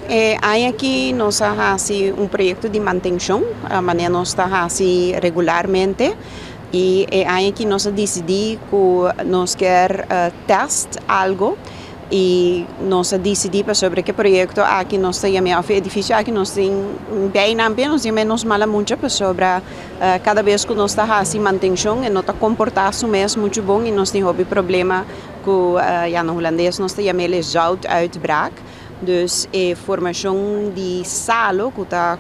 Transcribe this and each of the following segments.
E aña aki nos a hasi un proyekto di mantenshon, manera nos ta hasi regularmente. I e aña aki nos a disidí ku nos ke test algu i nos a disidí pasobra ku e proyekto aki nos ta yama òf edifisio aki nos tin bijna nos tin menos mala mucha pasobra kada bes ku nos ta hasi mantenshon e no ta komportá su mes muchu bon i nos tin hopi problema ku, ja, na hulandes nos ta yam'é zoutuitbraak. Dus e formashon di salo ku ta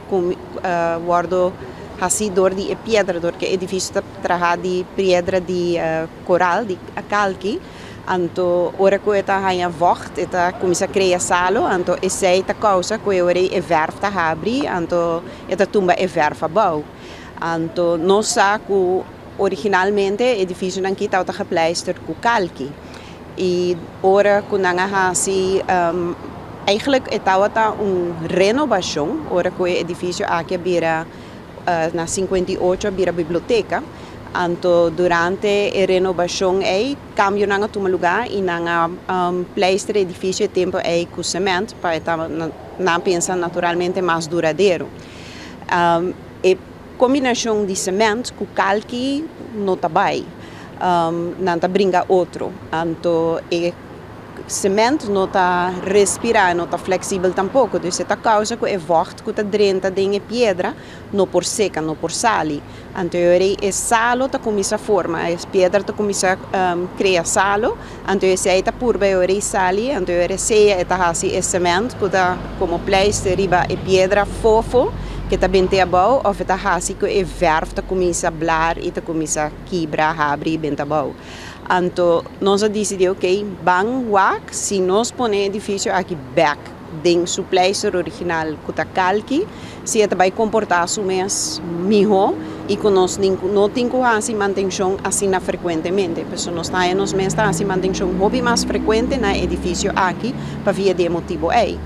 wòrdu hasí dor di e piedra, dor ku e edifisio ta traha di piedra di koral, di kalki. Anto ora ku e ta haña vocht, e ta kuminsá krea salo, anto esei ta kousa ku e verf ta habri, anto e ta tumba e verf abou. Anto nos sa ku originalmente e edifisionan aki tabata gepleisterd ku kalki. I ora ku nan a hasi, eigenlijk e tabata un renobashon, ora ku e edifisio aki a bira na 58 a bira biblioteka. Anto durante e renobashon ei kambionan a tuma lugá i nan a pleister e edifisio e tempu ei ku semènt pa e nan pensa naturalmente mas duradero. E kombinashon di semènt ku kalki no ta bai. Nan ta bringa otro. Anto e semènt no ta respirá, no ta fleksibel tampoko. Dus e ta kousa ku e vocht ku ta drenta den e piedra no por seka, no por sali. Anto e salo ta kuminsá forma, e piedra ta kuminsá krea salo, anto esei ta purba e sali, anto sea e ta hasi e semènt ku ta komo pleister riba e piedra fofo ku ta bent'é abou, òf e ta hasi ku e verf ta kuminsá blar i ta kuminsá kibra, habri, benta abou. Anto nos a disidí, ok, ban wak si nos pone e edifisio aki bèk den su pleister original ku ta kalki, si e ta bai komportá su mes mihó i ku nos no tin ku hasi mantenshon asina frekuentemente. Pasobra nos ta nos mes ta hasi mantenshon hopi mas frekuente na e edifisio aki pa via di e motibu ei.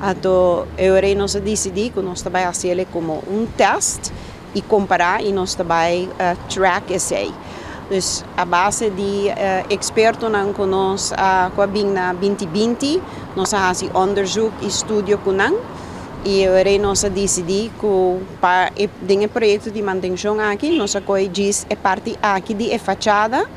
Anto e nos a disidí ku nos ta bai hasi komo un test i kompará i nos ta bai track esei. Dus a base di ekspertonan ku nos ku a bin na 2020, nos a hasi onderzoek i studio ku nan i awor nos a disidí ku pa den e proyekto di mantenshon aki, nos a kohe e parti aki di e fachada.